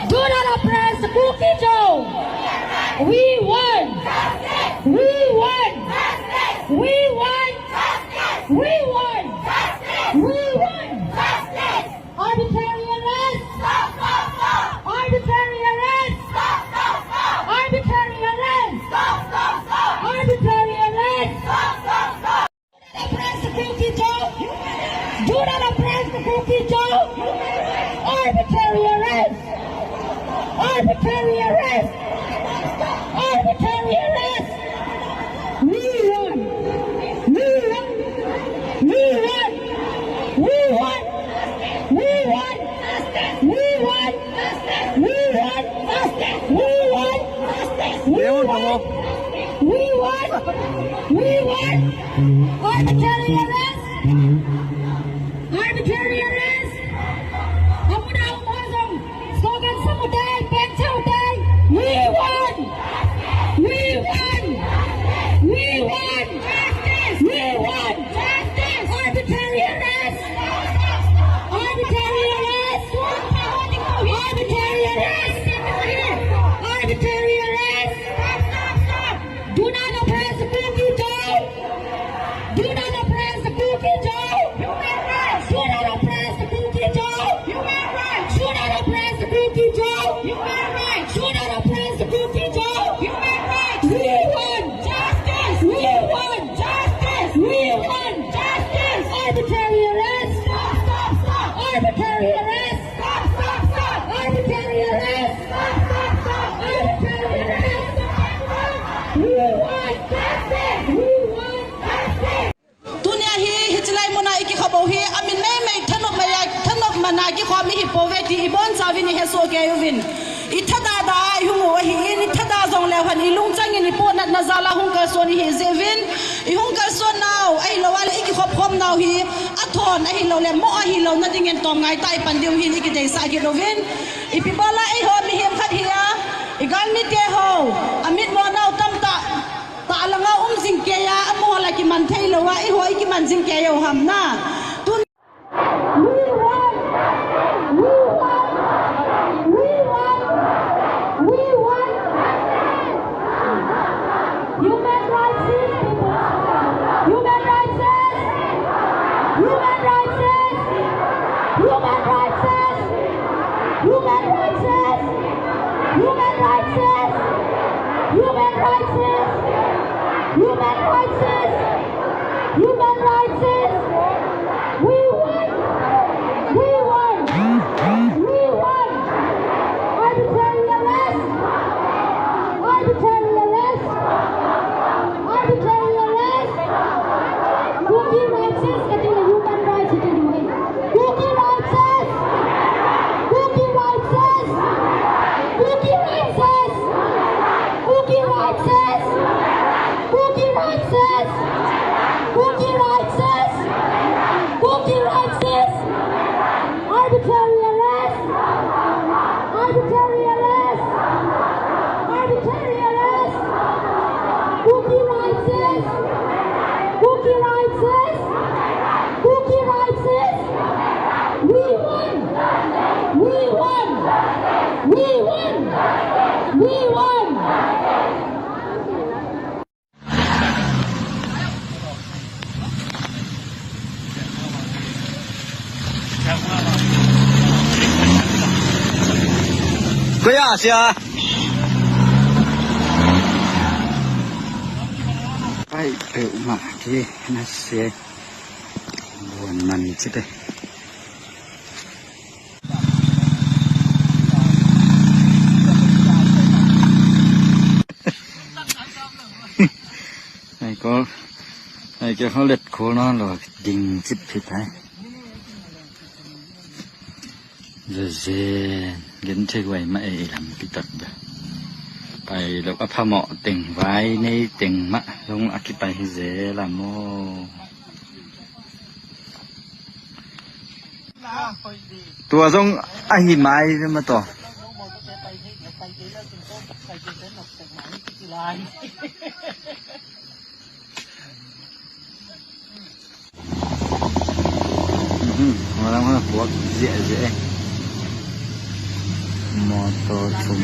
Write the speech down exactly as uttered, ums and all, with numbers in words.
Do not oppress the Kuki Zo. We want. We want. We want. We want. We want. Arbitrary arrest. Arbitrary arrest. Arbitrary arrest. Arbitrary arrest. Oppress the Kuki Zo. Do not oppress the Kuki Zo. Arbitrary arrest. Arbitrary arrest. Arbitrary arrest. We want. We want. We want. We want. We want. We want. We want. We want. We want. We want. We want. We want. Arbitrary arrest. Arbitrary arrest. Amuna umozong. Slogan samudai, peng samudai. We want. We want. We want. Justice. We want. Justice. Arbitrary arrest. Arbitrary arrest. Arbitrary arrest. Arbitrary arrest. Do not oppress the Kuki Zo. Do not oppress the Kuki Zo. Human rights. Do not oppress the Kuki Zo. Human rights. Do not oppress the Kuki Zo. Human rights. Do not oppress the Kuki Zo. Human rights. We want justice. We want justice. We want justice. Arbitrary arrest. Stop, stop, stop. Arbitrary arrest. Stop, stop, stop. Arbitrary arrest. Stop, stop, stop. Arbitrary arrest. We want justice. We want justice. Tunia hi, hichelai muna i kikhop u hi, amin mei mei thanop maya, thanop mana kikhop mi hi pove ti i bonchauvin i hesoh kei uvin. I thada da i hung u ahin, i thada jongleu hen i lungchang in i pohnatna jal a hung kalson i hi jeh uvin. I hung kalson nau, ahilou a le i kikhop khom nau hi, athon ahilou le, mo ahilou na dingin tawm ngai tah i pan diu hin i kideisah kit uvin. Ipi bol a eiho mihem khat hi a, i galmite ho, amit mo nau tamtah. Tah langa um jing kei a, amaho la kiman thei lou a, eiho i kiman jing kei u ham na. Tun- We want, we want, we want. Human rights is, human rights is, human rights is, human rights is, human rights is. We won, we won, we won. Arbitrary arrest, arbitrary arrest, arbitrary arrest. Kuki rights is, kati la human rights is. Kuki rights is, Kuki rights is, Kuki rights is, Kuki rights is, Kuki rights is, Kuki rights is, Kuki rights is. Arbitrary arrest, arbitrary arrest, arbitrary arrest. Kuki rights is, Kuki rights is, Kuki rights is. We won! We won! We won! We won! Kaya siya. Ai, pe uma ke na se. Buan man chite. Ai ko, ai ke ho let khol na lo ding chip phit hai. Jeje, gen thei wai ma e lam pi tak da. Pai lo a pha mo teng vai nei teng ma long a ki pai hi je la mo. Tua zong ahi mai ma to. Orang mana kuat je je. Motor sum.